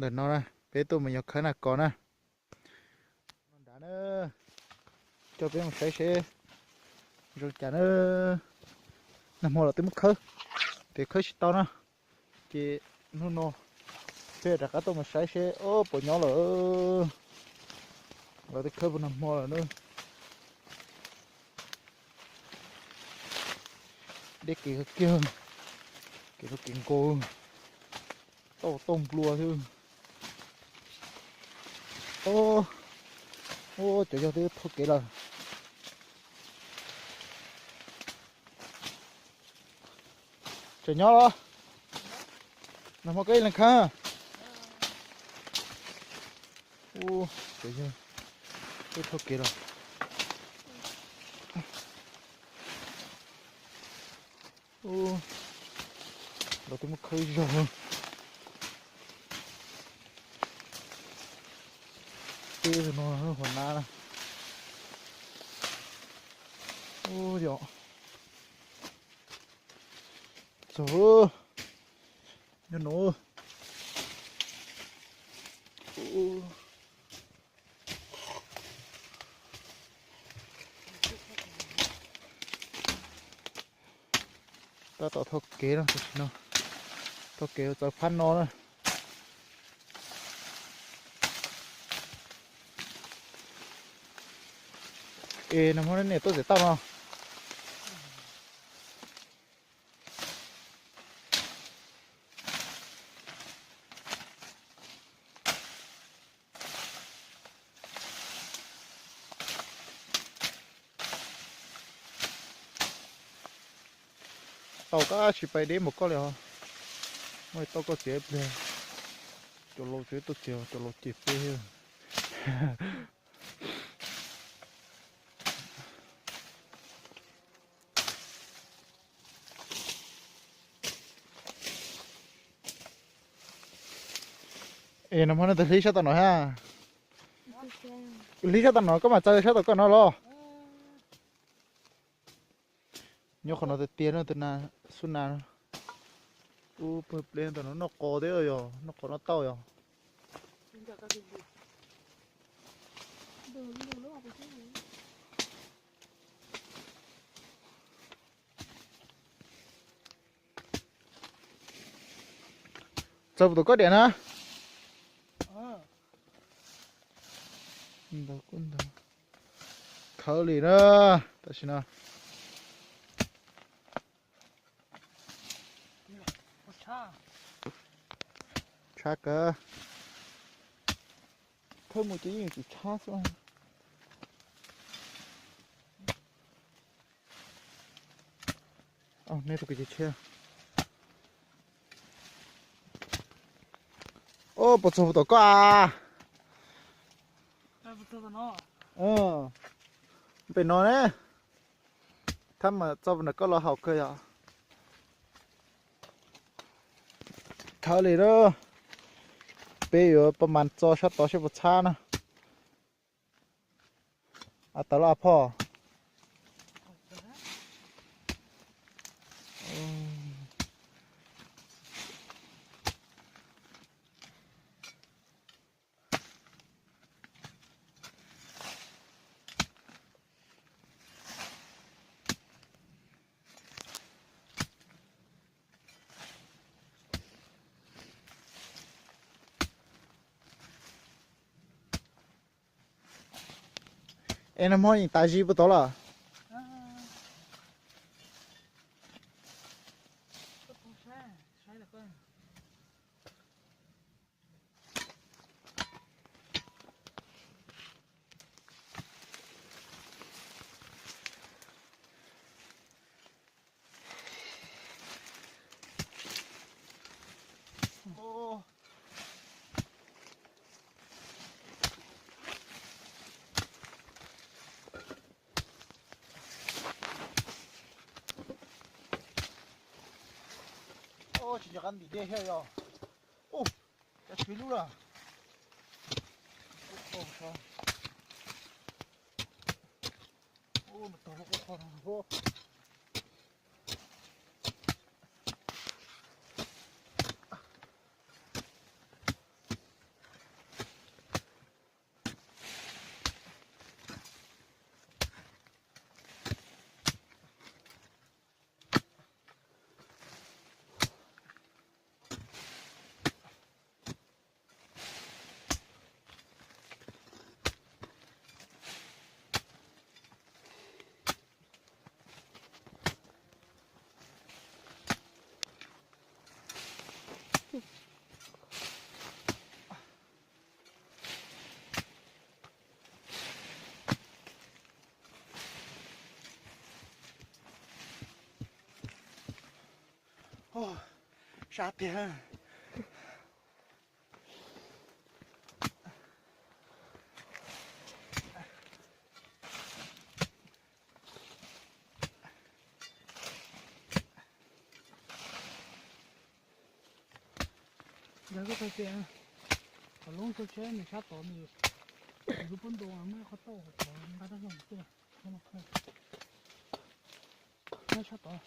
Ntawm no na, peb tuaj mus yos khawb nas kos na. Nrad na, coj peb mus saib seb zoo cas na. Nag hmo los twb muab khawb, ces khawb tsis tau na. Ces hnub no peb rov qab tuaj mus saib seb puas nyob lawm. Los twb khawb puag nag hmo lawm na. Deb kev kawg kiag, kev no kev nkaus, tauj tauj nplua xwb. Ub, cov yog twb thauj kev lawm. Tseem nyob los? Nag hmo koj ib leeg khawb. Ub, cov yog twb thauj kev lawm. Ub, los twb muab khawb zog. Teb no huas nab na. Ub, yog txog nyob no. Tab tom thauj kev no, tam sim no thauj kev txawv phab no na. Es nag hmo nej tuaj txawm tauj no? Tau kab tsis pais deb npaum koj li os. Muaj tau koj txiav ib pliag. Cov laus tsis tuaj txiav, cov laus cem peb. Es nag hmo nej tus hlib sab tom no ha? Hlib sab tom no koj mam txaws sab tom koj no los? Nyob qhov no tiag tiag no, tus nas, xub nas. Ub, peb tom no noj qos thiab yog noj qos noj tauj yog. Txaws puas tau koj diam na? Ntau kuj ntau. Khawb li na, tam sim no. Tshab kawg. Khawb mus ces yeej tsis tshab xwb. Nej tus kwv tsis tshiab. Ub, puas txog puas tom koj a? Pem no ne. Thab mas txog puas nram koj los haum kawg yom. Khawb li na. Peb yuav pab mas txo sab tod seb puas tshab na. A tawv los a phoj. Es nag hmo yeej tas zis puas tod lawm? Tsis nco qab ntim dej thiab yog. Ub, cov tswv lub lawm. Ub, no tog lub qub qhov no. Sab tiag. Yog koj tau tias qhov loob tau tsheb nws sab tod nws, nws lub pob ntoo muaj qhov tauj qhov nqa rau no tiag. Sab tod.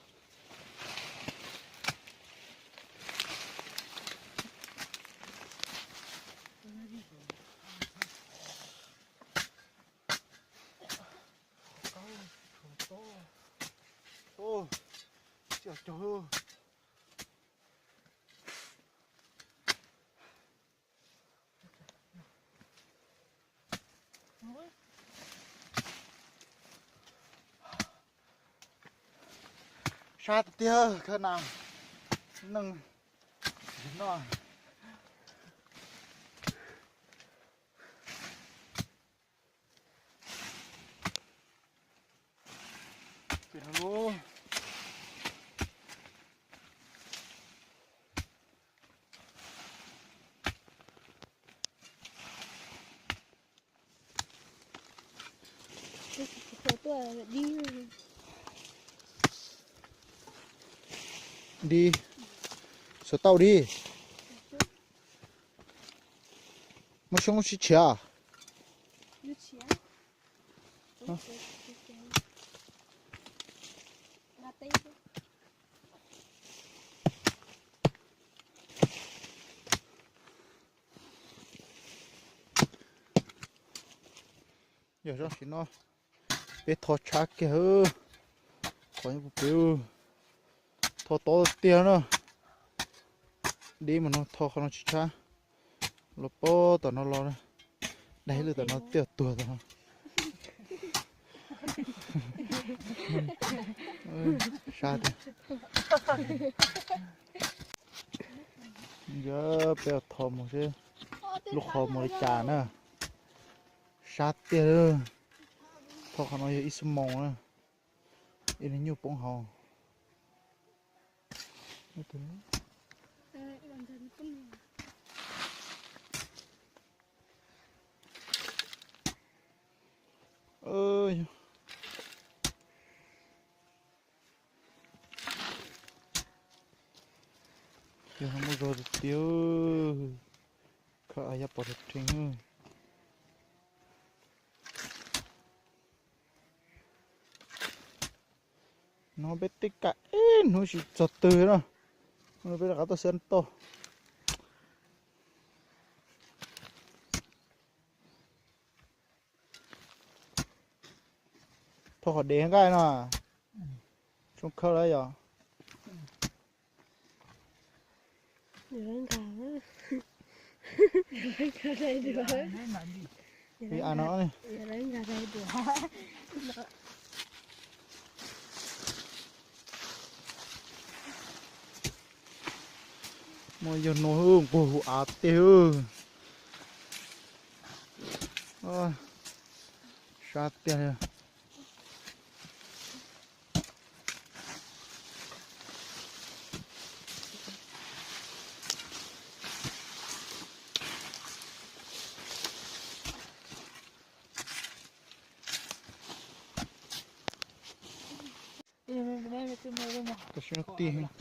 Sab tiag tiag khawb na. Neeg no. Di, xov tau di. Muaj xyoob sib tshiav. Yog zoj sim no peb tho tshab kiag, qhov nyob puag pem, tho tob tiag na. Dib mas no tho qhov no tsis tshab, los pob tom no los, daig lwj tom no tiag tuag tom no. Sab tiag. Yog peb tho mus seb lub qhov mus li cas na. Sab tiag. Tho qhov no yog ib xuab moos na, ib leeg nyuj poob hauv. Yog muaj zog tiag tiag, khav yab pov rheev. No peb tej kam ib hnub tsis txog twg na, no peb rov qab tuaj xab toj. Tho qhov dev nqaij no, tsoo khawb lawm yog. Ib a no. Muaj yog no nquag hu av tiag. Sab tiag li. Tam sim no tig, mus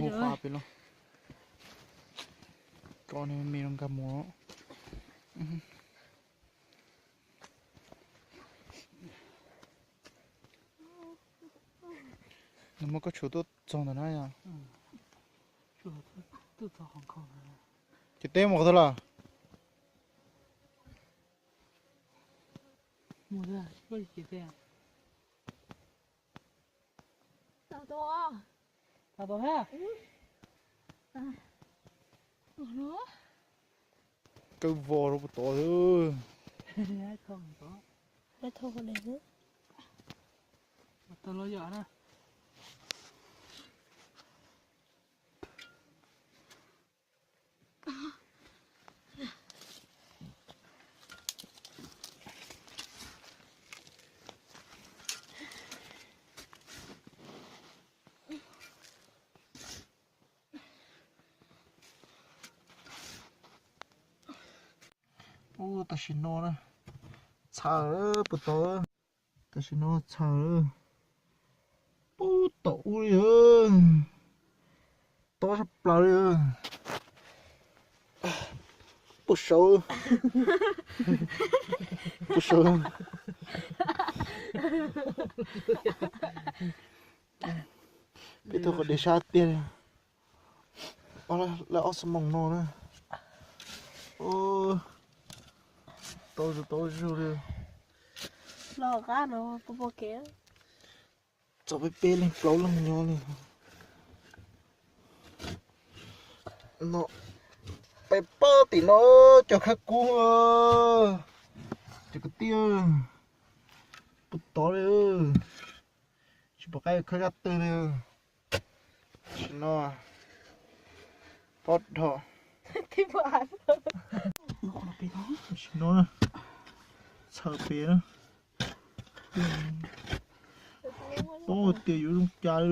hu qhua pem los, koj niag me no nkag mus. Nws muab koj tshua tuaj txog ntawm na yog. Ces teb mus qhov twg lawm? Kawg vos rau puag tod. Tam sim no na, txhaws puag tod. Tam sim no txhaws puag tom ub li. Tob sab plaws li. Puag saud, puag saud. Peb tuaj qhov deb sab tiag li. Lawm ob xuab moos no na. Tau zus tau zus li. Txog peb peb leeg plaub leeg nyob li. No, peb pob tim no, cov khawb kub, cov kwv tij, puag tod li. Tsis pom qab khawb zaj twg li. Tam sim no tob dhau. Tam sim no txhaws pem na. Paub tias yuav zoo cas li.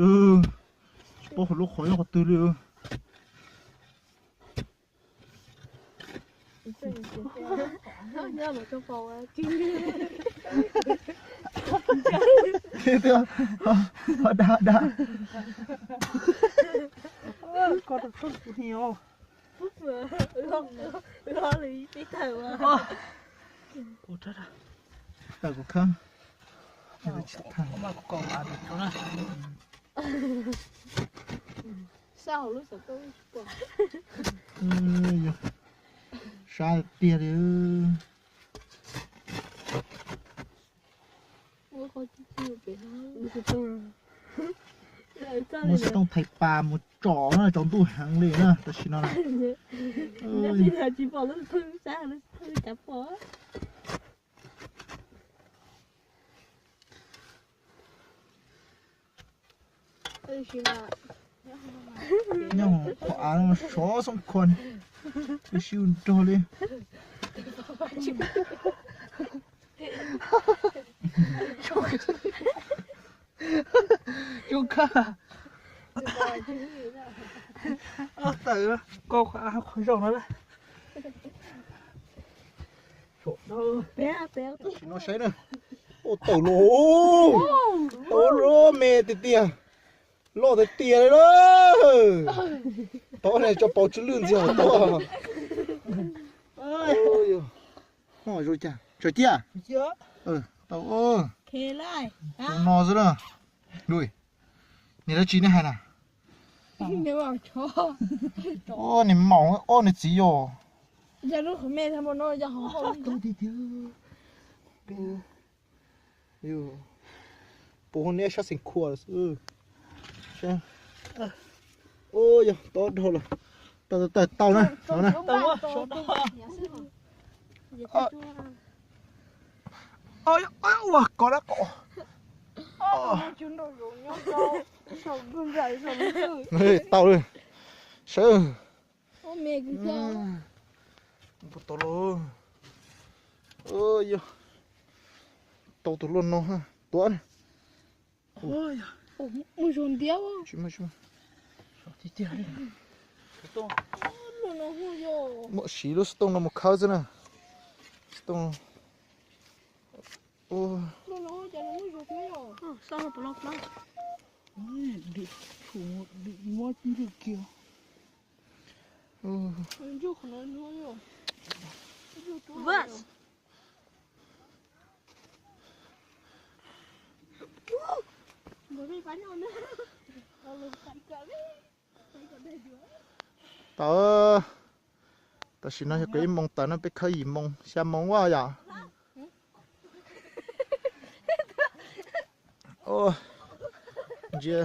Tsis paub hauv lub qhov nyob qhov twg li. Da da. Koj rau txhob kuv ni os. Tawm kuv khab. Sab tiag li. Muab xov tooj thaiv pas mus tsom na, tsaus ntuj heev li na tam sim no. Nyob qhov av no sov xoob khua, sib nrog li. Zoo kawg. Tawm koj qhov av qhov zaum no lawm. Tam sim no saib na. Ua tawm los, tau loj me tiag tiag, loj tiag tiag li lawm. Tau ne, tso pauv tsw lwj ntxiag hauv tau. Zoo cas, tsawg ciaj? Tau. Zoo no xwb na. Niam dab tsi nej hais na? Niam maum, ob niam txiv yog. Puas neb sab xeem khua xwb. Yog tob dhau lawm. Tau tau tau na. Ua kov dab kom. Tau li. Sawv. Tau los. Yog tau tus luaj no tuav. Muab siv lub xov tooj no mus khawb xwb na. Xov tooj. Tau, tam sim no yog kaum ib moos tawm no, peb khawb yim moos xya moos ua yom. Ntsia.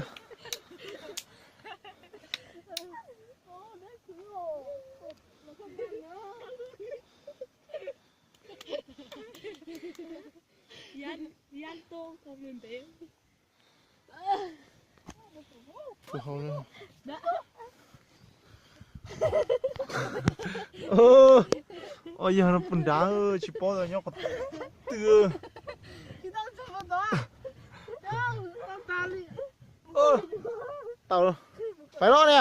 Ua yog no puag nrad tsis paub nyob qhov twg. Tau, pais los ne.